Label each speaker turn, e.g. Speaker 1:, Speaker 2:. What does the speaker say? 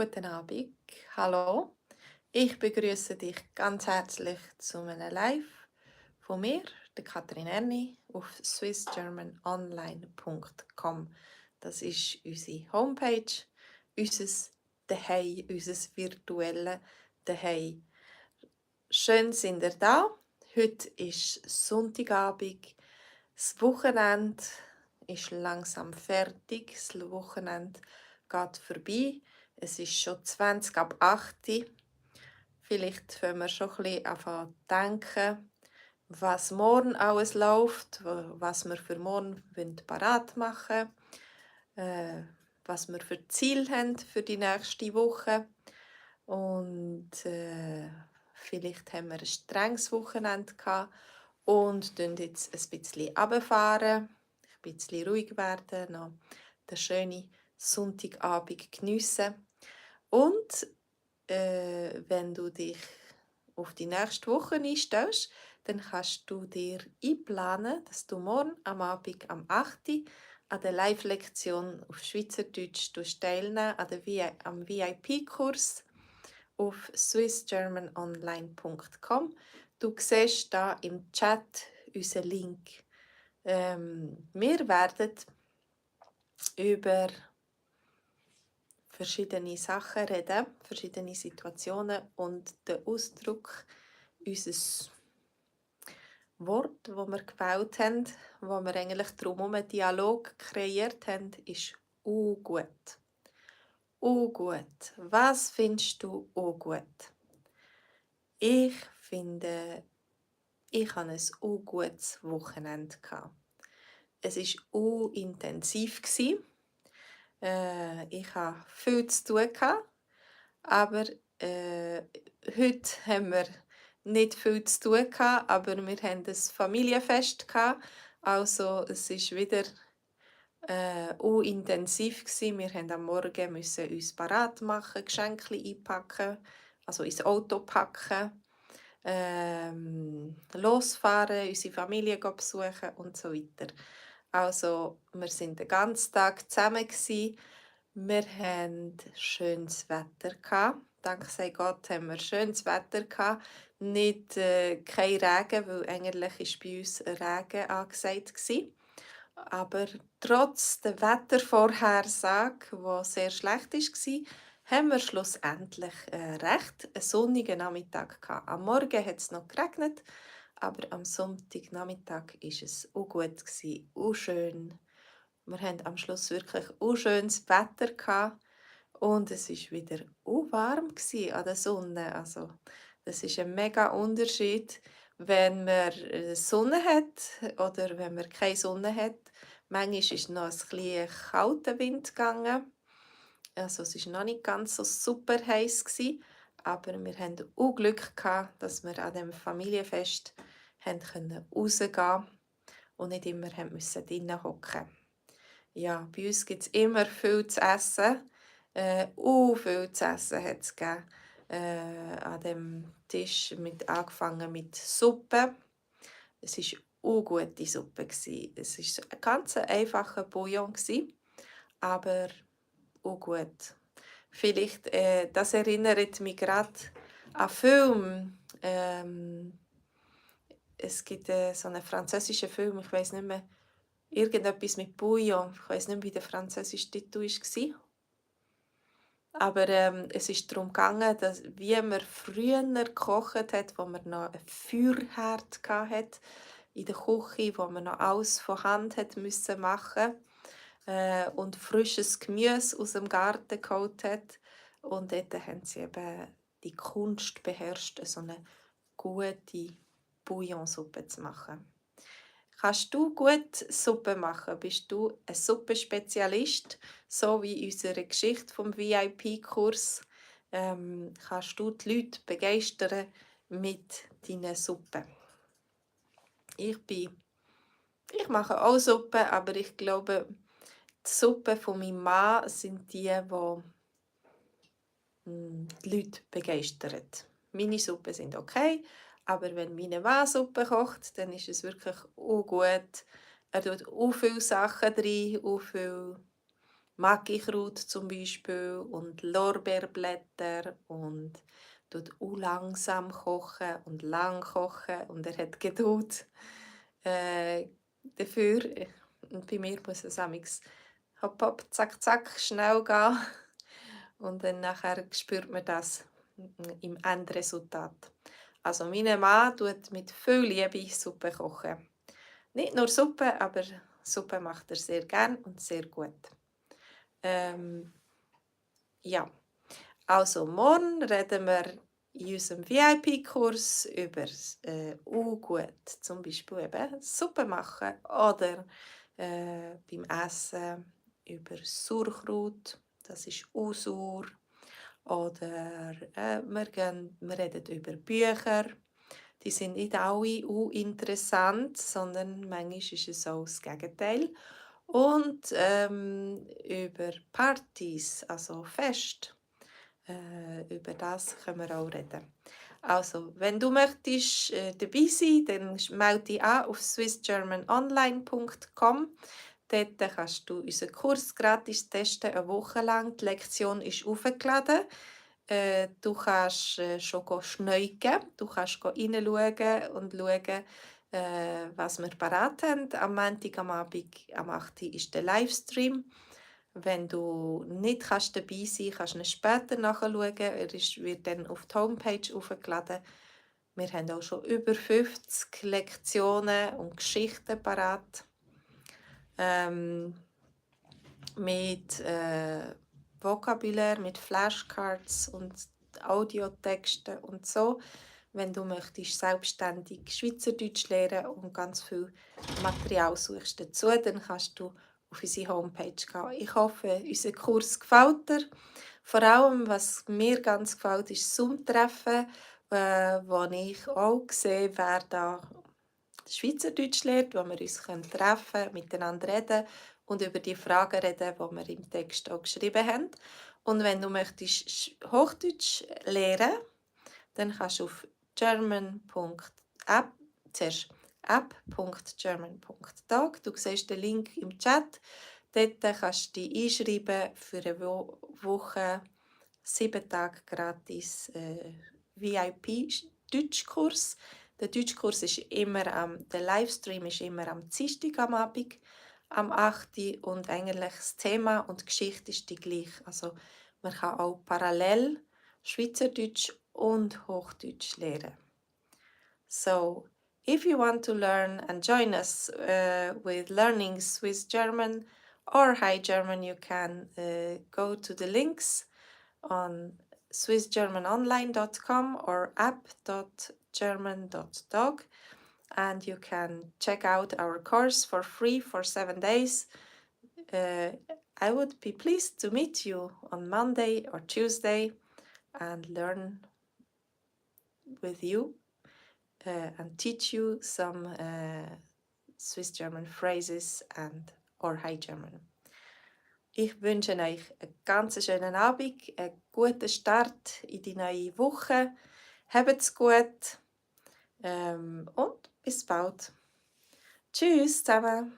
Speaker 1: Guten Abend, hallo. Ich begrüße dich ganz herzlich zu einem Live von mir, der Katrin Erni, auf swissgermanonline.com. Das ist unsere Homepage, unser Daheim, unser virtuelles Daheim. Schön sind ihr da. Heute ist Sonntagabend. Das Wochenende ist langsam fertig. Das Wochenende geht vorbei. Es ist schon 20 ab 8 Uhr. Vielleicht fangen wir schon ein bisschen an zu denken, was morgen alles läuft, was wir für morgen parat machen wollen, was wir für Ziel haben für die nächste Woche. Und vielleicht haben wir ein strenges Wochenende gehabt und tun jetzt ein bisschen runterfahren, ein bisschen ruhig werden, noch den schönen Sonntagabend geniessen. Und wenn du dich auf die nächste Woche einstellst, dann kannst du dir einplanen, dass du morgen am Abend am 8. Uhr an der Live-Lektion auf Schweizerdeutsch teilnehmen am VIP-Kurs auf swissgermanonline.com. Du siehst da im Chat unseren Link. Wir werden über verschiedene Sachen reden, verschiedene Situationen und der Ausdruck unseres Wort, wo wir gewählt haben, wo wir eigentlich darum einen Dialog kreiert haben, ist gut. Gut. Was findest du gut? Ich finde, ich hatte ein gutes Wochenende. Es war intensiv. Ich hatte viel zu tun, aber heute haben wir nicht viel zu tun, aber wir hatten ein Familienfest. Also es war wieder intensiv. Wir mussten am Morgen uns parat machen, Geschenke einpacken, also ins Auto packen, losfahren, unsere Familie besuchen und so weiter. Also wir waren den ganzen Tag zusammen. Wir hatten schönes Wetter. Dank sei Gott haben wir schönes Wetter. Nicht kein Regen, weil eigentlich war bei uns Regen angesagt. Aber trotz der Wettervorhersage, die sehr schlecht war, haben wir schlussendlich recht einen sonnigen Nachmittag gehabt. Am Morgen hat es noch geregnet, aber am Sonntagnachmittag war es auch gut, auch schön. Wir hatten am Schluss wirklich auch schönes Wetter gehabt und es war wieder auch warm an der Sonne. Also, das ist ein mega Unterschied, wenn man Sonne hat oder wenn man keine Sonne hat. Manchmal ist noch ein bisschen kalter Wind gegangen. Also, es war noch nicht ganz so super heiß gewesen, aber wir hatten auch Glück gehabt, dass wir an dem Familienfest rausgehen konnten und nicht immer drinnen hocken. Ja, bei uns gibt es immer viel zu essen. Viel zu essen hat es gegeben. An dem Tisch angefangen mit Suppe. Es war eine gute Suppe. Es war ein ganz einfacher Bouillon, aber auch gut. Vielleicht, das erinnert mich gerade an Film. Es gibt so einen französischen Film, ich weiß nicht mehr, irgendetwas mit Bouillon. Ich weiß nicht mehr, wie der französische Titel war. Aber es ist darum gegangen, dass, wie man früher gekocht hat, wo man noch einen Feuerherd hatte in der Küche, wo man noch alles von Hand hat müssen machen und frisches Gemüse aus dem Garten geholt hat. Und dort haben sie eben die Kunst beherrscht, so eine gute Bouillonsuppe zu machen. Kannst du gut Suppe machen? Bist du ein Suppenspezialist, so wie in unserer Geschichte vom VIP-Kurs? Kannst du die Leute begeistern mit deinen Suppen? Ich mache auch Suppe, aber ich glaube, die Suppen von meinem Mann sind die die Leute begeistern. Meine Suppen sind okay, aber wenn meine Mann Suppe kocht, dann ist es wirklich auch gut. Er tut auch viele Sachen rein, auch viel Magikraut zum Beispiel und Lorbeerblätter und tut langsam kochen und lang kochen und er hat Geduld dafür. Und bei mir muss es amigs hopp, hopp, zack, zack, schnell gehen. Und dann nachher spürt man das im Endresultat. Also mein Mann tut mit viel Liebe Suppe kochen. Nicht nur Suppe, aber Suppe macht er sehr gern und sehr gut. Ähm, ja, also morgen reden wir in unserem VIP-Kurs über gut, zum Beispiel eben Suppe machen oder beim Essen über Sauerkraut, das ist sauer. Oder wir reden über Bücher. Die sind nicht alle interessant, sondern manchmal ist es auch das Gegenteil. Und über Partys, also Fest, über das können wir auch reden. Also, wenn du möchtest dabei sein, dann melde dich an auf swissgermanonline.com. Dort kannst du unseren Kurs gratis testen, eine Woche lang. Die Lektion ist aufgeladen. Du kannst schon schneuken, du kannst reinschauen und schauen, was wir parat haben. Am Montag am Abend, am 8. Uhr, ist der Livestream. Wenn du nicht dabei sein kannst, du ihn später nachschauen. Wird dann auf die Homepage aufgeladen. Wir haben auch schon über 50 Lektionen und Geschichten parat. Mit Vokabular, mit Flashcards und Audiotexten und so. Wenn du möchtest selbstständig Schweizerdeutsch lernen und ganz viel Material suchst dazu, dann kannst du auf unsere Homepage gehen. Ich hoffe, unser Kurs gefällt dir. Vor allem, was mir ganz gefällt, ist das Zoom-Treffen, wo ich auch sehe, wer da Schweizerdeutsch lernt, wo wir uns treffen können, miteinander reden und über die Fragen reden, die wir im Text auch geschrieben haben. Und wenn du möchtest Hochdeutsch lernen, dann kannst du auf german.app, zuerst app.german.tag. Du siehst den Link im Chat. Dort kannst du dich einschreiben für eine Woche, 7 Tage gratis VIP-Deutschkurs. Der Deutschkurs ist der Livestream ist immer am Dienstag am Abend, am 8. Uhr, und eigentlich das Thema und die Geschichte ist die gleiche. Also man kann auch parallel Schweizerdeutsch und Hochdeutsch lernen. So, if you want to learn and join us with learning Swiss German or High German, you can go to the links on swissgermanonline.com or app.german.dog, and you can check out our course for free for 7 days. I would be pleased to meet you on Monday or Tuesday and learn with you and teach you some Swiss German phrases and or High German. Ich wünsche euch einen ganz schönen Abend, einen guten Start in die neue Woche. Habt's gut und bis bald. Tschüss zusammen.